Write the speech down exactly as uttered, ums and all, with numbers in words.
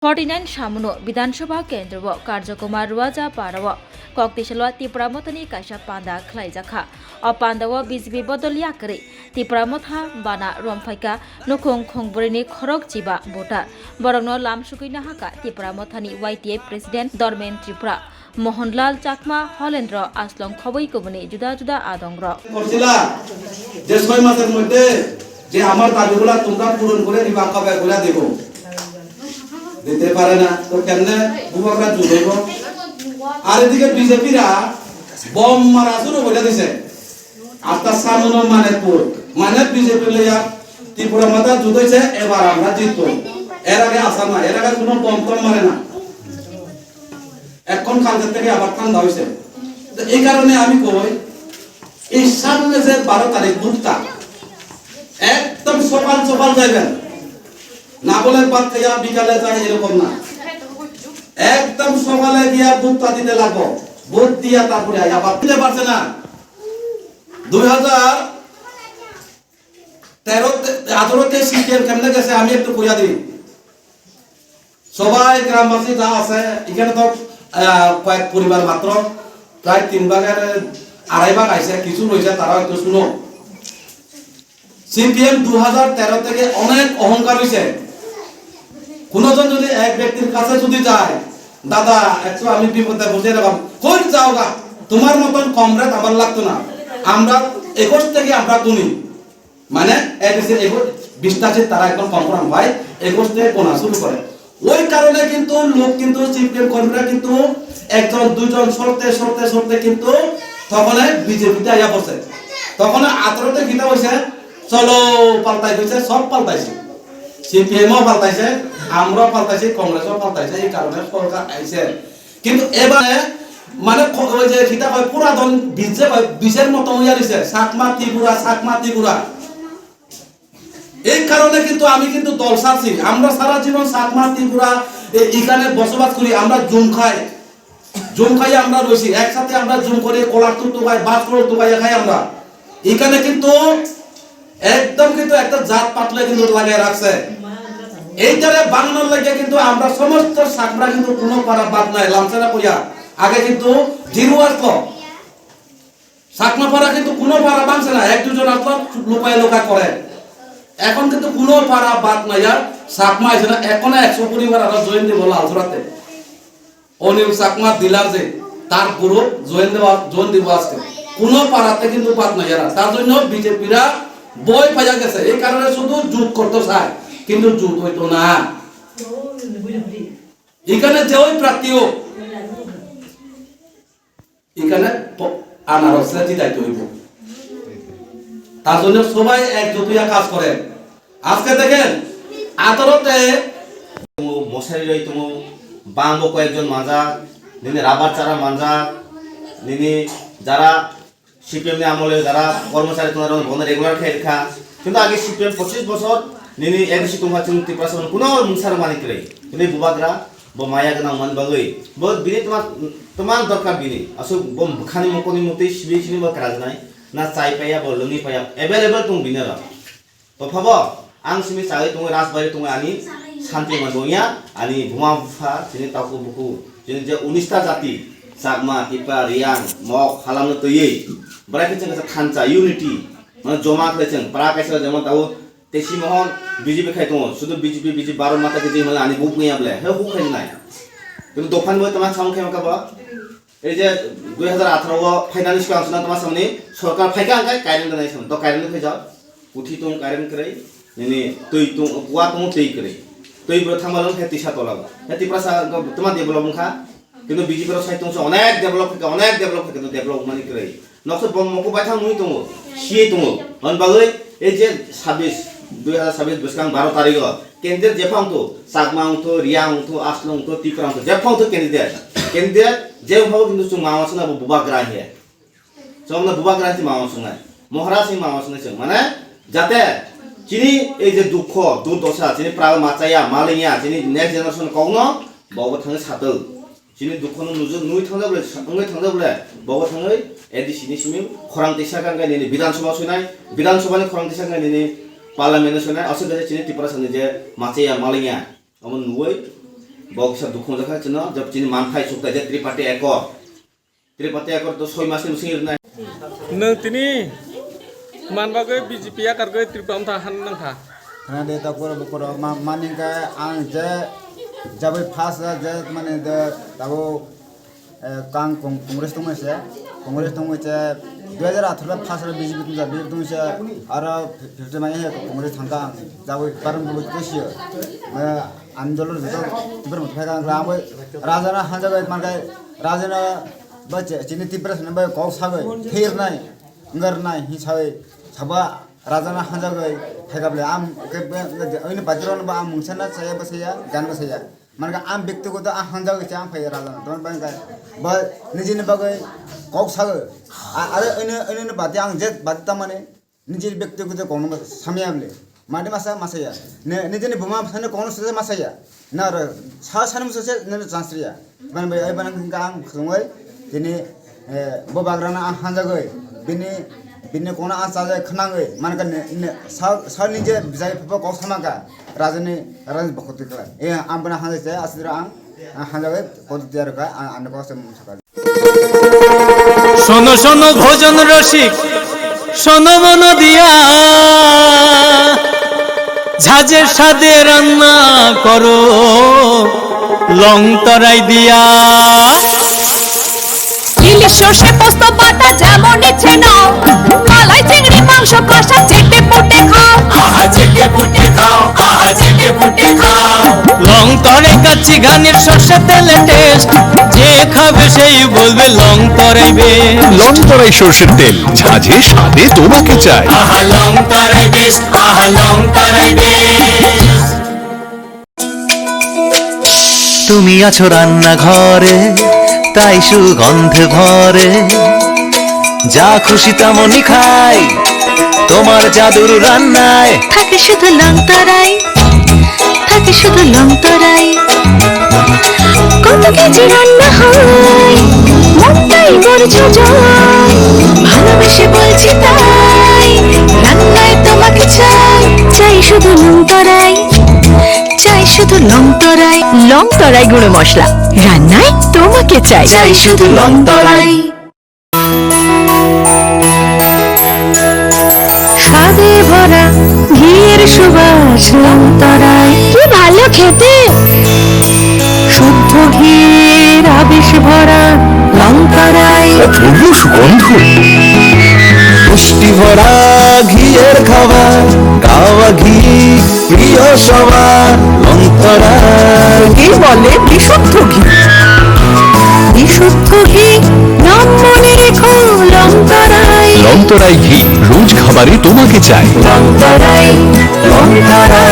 Forty nine Samuno Bidhan Sabha Kendro o Karjo Kumar Ruaja Para o Koktisalo Tipra Mothani kaisa panda khlaijakha. O panda o B J P bodol yakarwi Tipra Motha bana romphai kha nukhung khungbwrwini khorok chiba voter. Borokno lamsugwi nahakha Tipra Mothani Y T F President Dormen Tripura, Mohanlal Chakma, Holendro Aslong khobwi kubuni juda juda adongrok. করছিলা যে ছয় মাসের মধ্যে যে আমার দাবিগুলা তোমরা পূরণ করে দিবা, কবে করে দেব? দিতে পারে না, তো কেমনে যুবকরা জুড়ব? আর এদিকে বিজেপিরা বোম মারা শুরু করে দিছে। আস্তা সামনো মানিকপুর, মানে বিজেপি লইয়া ত্রিপুরা মাথা যুদ্ধ হয়েছে, এবার আমরা জিতবো। এর আগে আসা না, এর আগে কোনো বোম টম মারে না। এখন কালকে থেকে আবার ঠান্ডা হয়েছে। তো এই কারণে আমি কই, এই সামনে যে বারো তারিখ ভোটটা, একদম সকাল সকাল যাইবেন, না বলে ভাত খাইয়া বিকালে যায়, এরকম না। একদম সকালে গিয়া ভোটটা দিতে লাগবো। ভোট দিয়া তারপরে আইয়া আবার দিতে পারছে না। দুই হাজার তেরো তে-, আঠারোতে সিপিএম কেমনে গেছে আমি একটু কইয়া দিই। সবাই গ্রামবাসী যা আছে, এখানে তো, আহ, কয়েক পরিবার মাত্র, প্রায় তিন ভাগের আড়াই ভাগ আইছে, কিছু রয়েছে, তারা হয়তো শুনো। সিপিএম দু হাজার তেরো থেকে অনেক অহংকার হয়েছে। কোনোজন যদি এক ব্যক্তির কাছে যদি যায়, "দাদা, একটু আমি বিপদে বুঝে রাখলাম, কই যাওগা, তোমার মতন কমরেড আমার লাগতো না, আমরা একুশ থেকে আমরা গুনি।" মানে একুশে একুশ, বিশটা সিট তারা একদম কম কম হয়, একুশ থেকে গোনা শুরু করে। ওই কারণে কিন্তু লোক কিন্তু সিপিএম কর্মীরা কিন্তু একজন দুইজন সরতে সরতে সরতে কিন্তু তখন বিজেপিতে আইয়া পড়ছে। তখন আঠারোতে কিতা হয়েছে, চলো পাল্টাই হয়েছে, সব পাল্টাইছে। সিপিএমও পাল্টাইছে, আমরাও পাল্টাইছি, কংগ্রেসও পাল্টাইছে, এই কারণে সরকার আইছে। কিন্তু এবারে মানে খ-, ওই যে কিতা কয়, পুরাতন বিশ যে কয়, বিশের মতো হইয়া রইছে, চাকমা ত্রিপুরা, চাকমা ত্রিপুরা। এই কারণে কিন্তু আমি কিন্তু দল ছাড়ছি। আমরা সারা জীবন চাকমা ত্রিপুরা এ-, এখানে বসবাস করি, আমরা জুম খাই, জুম খাই আমরা রয়েছি, একসাথে আমরা জুম করি, কলার তো টোকাই, বাস কলার টোকাই খাই আমরা। এখানে কিন্তু একদম কিন্তু একটা জাত পাতলে কিন্তু লাগিয়ে রাখছে। এইটারে বানানোর লাগে কিন্তু আমরা সমস্ত চাকমা কিন্তু কোনো পাড়া বাদ নাই, লামসেরা কইয়া। আগে কিন্তু জিরো আসলো, চাকমা পাড়া কিন্তু কোনো পাড়া বাংছে না, এক দুজন আসলো লুকায় লুকায় করে। এখন কিন্তু কোনো পাড়া বাদ নাই, আর চাকমা আছে না, এখনো একশো পরিবার আমরা জয়েন দিব লালসরাতে। অনিল চাকমা ডিলার যে, তার গ্রুপ জয়েন দেওয়া, জয়েন দিব আজকে। কোনো পাড়াতে কিন্তু বাদ নাই এরা। তার জন্য বিজেপিরা ভয় পাইয়া গেছে। এই কারণে শুধু জুট করতে চায়, কিন্তু জুট হইতো না। এখানে যে ওই প্রার্থী হোক, এখানে প-, আনারসে জিতাইতে হইব। তার জন্য সবাই একজুট হইয়া কাজ করেন। আজকে দেখেন, আঠারোতে tongo, mosari roi tongo, bangbo koyekjon manjak, nini rubber chara manjak, nini jara C P M ni amole jara kormochari tongnai rok bono regular khe kha. Kintu age C P M pochis bochor nini A D C tongkha chwng Tiprasa kuno mungsa rok mani kwrwi. Kintu bubagra bo maya gwnang man bagwi bo bini tma, tma dorkar bini. Aswk bo bwkhani mokoni mutwi sibui sini bo kwrajnai. Na chai paya bo lwngwi paya available tong bini oro. Tophabo ang simi chagwi tongwi rajbari tongwi ani santi manwi ya ani buma bupha chini taku buku chini je unis ta jati Chakma, Tipra, Riyang, Mok, Halam no twiwi bwrai khe chwng kisa thansa unity mane joma khlai chwng pra kaisa jemon tabo Tesi Mohon B J P khai tongo sudu B J P B J P baro mata khe jeng mane ani bubu ya ble he huk khai nai. Kintu dophani bo tama samung khai maka ba. Ei je dui hazar atharo o phainani swkang chwngno tama samani sorkar phaikha hwnkhe current rwnai samani. To current rwkhe jak, kuthi tong current kwrwi, nini twi tong, kua tong twi kwrwi. Twi bwrwi thangma lwng khe tisa tola o. He Tiprasa tama develop wngkha. Kintu B J P rok sai tongsa onek develop khaikha, onek develop khaikha, kintu develop wngmani kwrwi. Noksa bom moko baithang nui tongo, siye tongo. Hon bagwi ei je sabis, dui hazar sabis bwskang baro tarikh o Kendriya jephang to, Chakma wngthu, Riyang wngthu, Aslo wngthu, Tipra wngthu, jephang to candidate. Candidate je wngphago kintu chwng ma wansuknai bo bubagra hiya. Chwngno bubagra hiya ma wansuknai. Maharaj hiya ma wansuknai chwng. Mane jate chini ei je dukho, durdosa, chini praga machaya, malingya, chini next generation kokno bobo thangwi satwk. Chini dukhono nujak nui thangjak bole, wngwi thangjak bole, bobo thangwi A D C ni simi khorang tisa kang nini Bidhan Sabha soinai, Bidhan Sabha ni khorang tisa kang nini Parliament o soinai, aswk khe chini Tiprasa ni je machaya, malingya. Omo nugwi Bo kisa dukhu wngjakha chwngno, je chini manthai sukthai je Triparty Accord. Triparty Accord to soi mas ni bising rinai. Nwng tini man bagwi B J P yakar gwi Tripura wngkha han nangkha. Khna de ta koro bo koro ma-, mani khe ang je jabwi first je mane de tabo, eh, kang kong-, Congress tongwi se, Congress tongwi se dui hajar atharo first B J P tongja, B J P tongwi se aro fifty mai he Congress thangkha ang jabwi barang bo kosio. Eh, andolon joto Tipra motha kang lamwi rajana hanjagwi mankai rajana ba che-, chini Tipra sene ba kok sagwi thirnai ngarnai hi sawi saba rajana hanjagwi thaigaple am ke be, be, oini bajrona ba am mungsa na saya ba saya gan ba saya. Manka am bektigoto a hanjagwi cha ang phai rajana don ba ngai ba nijini bagwi kok sagwi. A, are oini, oini bati ang je bati tamani Nijini bektigoto kokno samya bole. Madi masa masaya. Ne, nijini buma sani kokno sese masaya. Na ro, sa sani musa se nene chance riya. Ban bai ai ban ang ang khungoi. Tini, eh, bo bagrana ang hanjagoi. Bini, bini kokno ang chaja khnangoi. Manka ne, ne, sa, sa nije bijai phapo kok samaka. Rajani, rajani bokoti kala. Eh, ang bana hanjai se asira ang, ang hanjagoi kok tiyar ka, ang, ang kok se musa ka. শোনো শোনো ভোজন রসিক, শোনো মন দিয়া, ঝাঁঝে স্বাদে রান্না করো লং তরাই দিয়া। ইলিশ সর্ষে পোস্ত বাটা যেমন ইচ্ছে নাও, মালাই চিংড়ি মাংস কষা চেটে পুটে খাও। আহা চেটে পুটে খাও, আহা চেটে পুটে খাও। লং তরাই কাচ্চি ঘানির সর্ষে তেলে টেস্ট, যে খাবে সেই বলবে লং তরাই বেস্ট। লং তরাই সর্ষের তেল, ঝাঁঝে স্বাদে তোমাকে চাই। আহা লং তরাই বেস্ট, আহা লং তরাই বেস্ট। তুমি আছো রান্নাঘরে, তাই সুগন্ধে ভরে। যা খুশি তেমনই খাই, তোমার জাদুর রান্নায়। থাকে শুধু লং তরাই, থাকে শুধু লং তরাই। কত কেজি রান্না হয়, মনটাই করছো জয়। ভালোবেসে বলছি তাই, রান্নায় তোমাকে চাই, চাই শুধু লং তরাই। চাই শুধু লং তরাই, লং তরাই গুঁড়ো মশলা, রান্নায় তোমাকে চাই। চাই শুধু লং তরাই। স্বাদে ভরা ঘিয়ের সুবাস লং তরাই। কি ভালো খেতে! শুদ্ধ ঘিয়ের আবেশ ভরা লং তরাই। অপূর্ব সুগন্ধ। পুষ্টি ভরা ঘিয়ের খাবার, গাওয়া ঘি প্রিয় সবার, লং তরাই। কে বলে বিশুদ্ধ ঘি? বিশুদ্ধ ঘি, নাম মনে রেখো, লং তরাই। লং তরাই ঘি, রোজ খাবারে তোমাকে চাই। লং তরাই, লং তরাই।